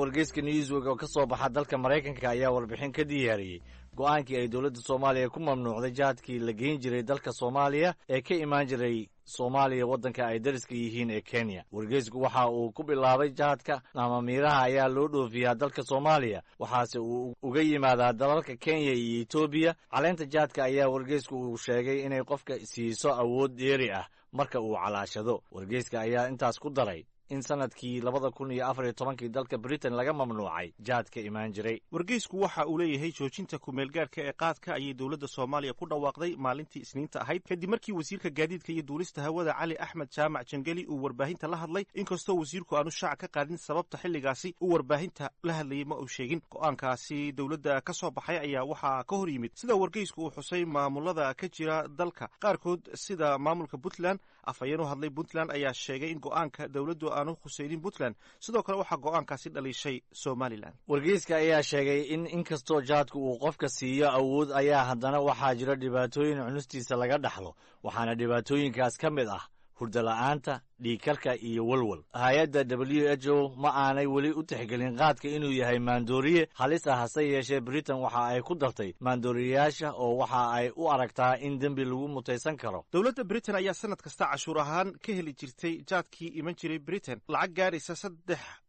Wargeyska Newsweek oo ka soo baxa dalka Maraykanka ayaa warbixin ka diyaariyey go'aankii ay dowladda Soomaaliya ku mamnuucday jaadkii la geyn jiray dalka Soomaaliya ee ka imaan jiray Soomaaliya waddanka ay dariska yihiin ee Kenya. Wargeysku waxa uu ku bilaabay, jaadka ama miiraha ayaa loo dhoofiyaa dalka Soomaaliya, waxaase uu uga yimaadaa dalalka Kenya iyo Etoobiya. Caleenta jaadka ayaa wargeysku uu sheegay inay qofka siiso awood dheeri ah marka uu calaashado. Wargeyska ayaa intaas ku daray in sanadkii 2014-kii dalka Britain laga mamnuucay jaadka imaan jiray. Wargeysku waxa uu leeyahay, joojinta kumeelgaarka ee qaadka ayay dowladda Soomaaliya ku dhawaaqday maalintii Isniinta ahayd, kadib markii wasiirka gaadiidka iyo duulista hawada Cali Axmed Jaamac Jangeli uu warbaahinta la hadlay. Inkastoo wasiirku aanu shaac ka qaadin sababta xilligaasi uu warbaahinta la hadlayay, ma uu sheegin. Go'aankaasi dowladda ka soo baxay ayaa waxaa ka hor yimid, sida wargeysku uu xusay, maamulada ka jira dalka qaarkood, sida maamulka Puntland. Afhayeen u hadlay Puntland ayaa sheegay in go'aanka dowladdu aanu khusaynin Puntland. Sidoo kale waxaa go'aankaasi dhaliishay Somaliland. Wargeyska ayaa sheegay in inkastoo jaadku uu qofka siiyo awood, ayaa haddana waxaa jira dhibaatooyin cunistiisa laga dhaxlo, waxaana dhibaatooyinkaas ka mid ah hurdala'aanta, dhiigkarka iyo walwal. Hay'adda WHO ma aanay weli u tixgelin qaadka inuu yahay maandooriye halis ah. Hase yeeshee, Britain waxa ay ku dartay maandooriyeyaasha oo waxa ay u aragtaa in dembi lagu mutaysan karo. Dowladda Britain ayaa sanad kasta cashuur ahaan ka heli jirtay jaadkii iman jiray Britain lacag gaaraysa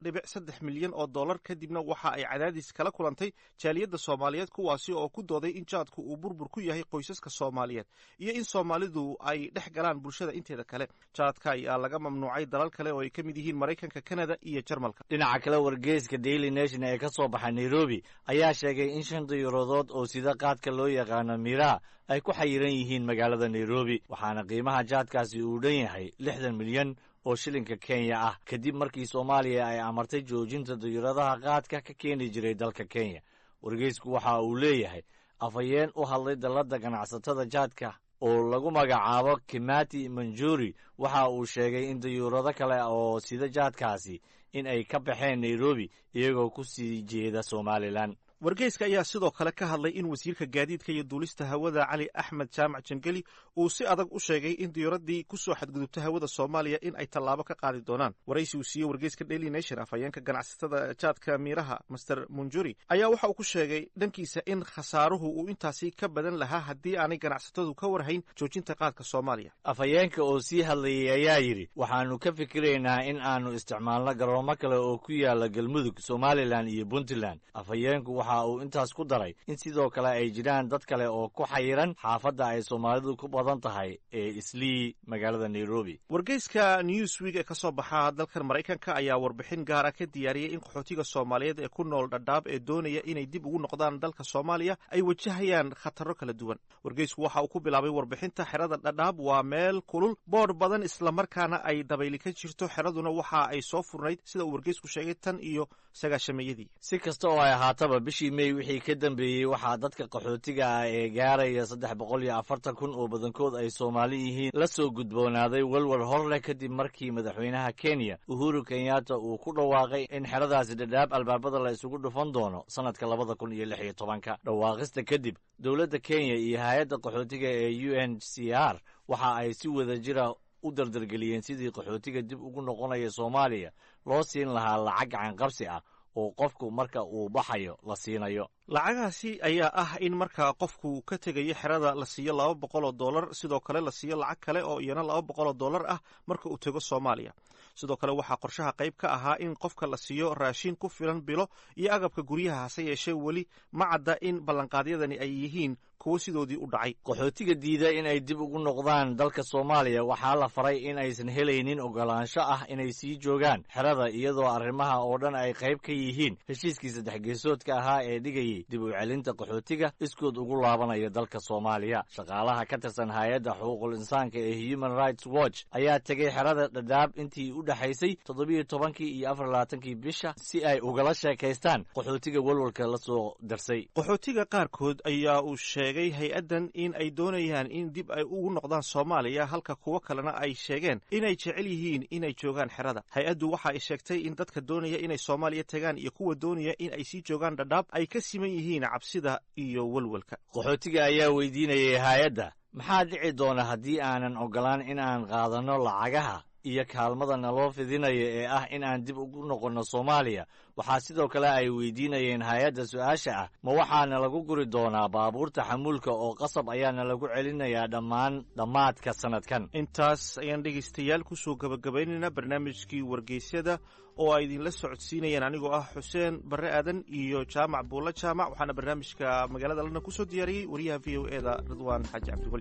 3.3 milyan oo dollar. Kadibna waxa ay cadaadis kala kulantay jaaliyadda Soomaaliyeed, kuwaasi oo ku dooday in jaadku uu burbur ku yahay qoysaska Soomaaliyeed iyo in Soomaalidu ay dhex galaan bulshada inteeda kale. Jaadka ayaa laga mamnuucay dalal kale oo ay ka mid yihiin Maraykanka, Kanada iyo Jarmalka. Dhinaca kale, wargeyska Daily Nation ee ka soo baxay Nairobi ayaa sheegay in shan diyuuradood oo sida qaadka loo yaqaano miraa ay ku xayiran yihiin magaalada Nairobi, waxaana qiimaha jaadkaasi uu dhan yahay 60 milyan oo shilinka Kenya ah, kadib markii Soomaaliya ay amartay joojinta diyuuradaha qaadka ka keeni jiray dalka Kenya. Wargeysku waxa uu leeyahay, afhayeen u hadlay dalladda ganacsatada jaadka oo lagu magacaabo Kimati Manjuri waxa uu sheegay in diyuurado kale oo sida jaadkaasi in ay ka baxeen Nairobi iyagoo ku sii jeeda Somaliland. Wargeyska ayaa sidoo kale ka hadlay in wasiirka gaadiidka iyo duulista hawada Cali Axmed Jaamac Jangeli uu si adag u sheegay in diyuuraddii ku soo xadgudubta hawada Soomaaliya in ay tallaabo ka qaadi doonaan. Waraysi uu siiyey wargeyska Daily Nation, afhayeenka ganacsatada jaadka miiraha Master Munjuri ayaa waxa uu ku sheegay dhankiisa in khasaaruhu uu intaasi ka badan lahaa haddii aanay ganacsatadu ka warhayn joojinta qaadka Soomaaliya. Afhayeenka oo sii hadlayay ayaa yidhi, waxaannu ka fikiraynaa in aanu isticmaalno garoomo kale oo ku yaala Galmudug, Somaliland iyo Puntland. Afhayeenku waxa uu intaas ku daray in sidoo kale ay jiraan dad kale oo ku xayiran xaafadda ay Soomaalidu ku badan tahay ee Islii, magaalada Nairobi. Wargeyska Newsweek ee ka soo baxa dalkan Maraykanka ayaa warbixin gaara ka diyaariyey in qaxootiga Soomaaliyeed ee ku nool Dhadhaab ee doonaya inay dib ugu noqdaan dalka Soomaaliya ay wajahayaan khataro kala duwan. Wargeysku waxa uu ku bilaabay warbixinta, xerada Dhadhaab waa meel kulul, boodh badan, islamarkaana ay dabayli ka jirto. Xeraduna waxa ay soo furnayd, sida uu wargeysku sheegay, tan iyo sagaashameeyadii. Si kasta oo ay ahaataba, bishii Mey wixii ka dambeeyey waxaa dadka qaxootiga ah ee gaaraya 340,000 oo badankood ay Soomaali yihiin la soo gudboonaaday walwal hor leh, kadib markii madaxweynaha Kenya Uhuru Kenyatta uu ku dhawaaqay in xeradaasi Dhadhaab albaabada la isugu dhufan doono sanadka 2016-ka. Dhawaaqista kadib, dowladda Kenya iyo hay'adda qaxootiga ee UNHCR waxa ay si wada jira u dardargeliyeen sidii qaxootiga dib ugu noqonaya Soomaaliya loo siin lahaa lacag gacanqabsi ah oo qofku marka uu baxayo la siinayo. Lacagahaasi ayaa ah in marka qofku ka tegayo xerada la siiyo $200, sidoo kale la siiyo lacag kale oo iyana $200 ah marka uu tego Soomaaliya. Sidoo kale waxaa qorshaha qayb ka ahaa in qofka la siiyo raashin ku filan bilo iyo agabka guryaha. Hase yeeshee, weli ma cadda in ballanqaadyadani ay yihiin kuwo sidoodii u dhacay. Qaxootiga diida in ay dib ugu noqdaan dalka Soomaaliya waxaa la faray in aysan helaynin ogolaansho ah inay sii joogaan xerada, iyadoo arrimaha oo dhan ay qayb ka yihiin heshiiskii saddex geesoodka ahaa ee dhigayay dib u celinta qaxootiga iskood ugu laabanaya dalka Soomaaliya. Shaqaalaha ka tirsan hay'adda xuquuqul insaanka ee Human Rights Watch ayaa tegay xerada Dhadhaab intii u dhexaysay 17-kii iyo 24-kii bisha si ay ugala sheekaystaan qaxootiga walwalka la soo darsay. Qaxootiga qaarkood ayaa uu sheegay hay'addan in ay doonayaan in dib ay ugu noqdaan Soomaaliya, halka kuwo kalena ay sheegeen inay jecel yihiin inay joogaan xerada. Hay'addu waxa ay sheegtay in dadka doonaya inay Soomaaliya tagaan iyo kuwa doonaya in ay sii joogaan Dhadhaab ay ka siman yihiin cabsida iyo walwalka. Qaxootiga ayaa weydiinayay hay'adda, maxaa dhici doona haddii aanan ogolaan in aan qaadanno lacagaha iyo kaalmada naloo fidinaya ee ah in aan dib ugu noqonno Soomaaliya. Waxaa sidoo kale ay weydiinayeen hay-adda su-aasha ah, ma waxaana lagu guri doonaa baabuurta xamuulka oo qasab ayaana lagu celinayaa dhammaan dhammaadka sannadkan? Intaas ayaan dhegaystayaal kusoo gabagabaynaynaa barnaamijkii wargeysyada oo ay idinla socodsiinayeen anigoo ah Xuseen Barre Aadan iyo Jaamac Buulla Jaamac. Waxaana barnaamijka magaalada London kusoo diyaariyey wariyaha VOA da, Ridwaan Xaaji Cabdiweli.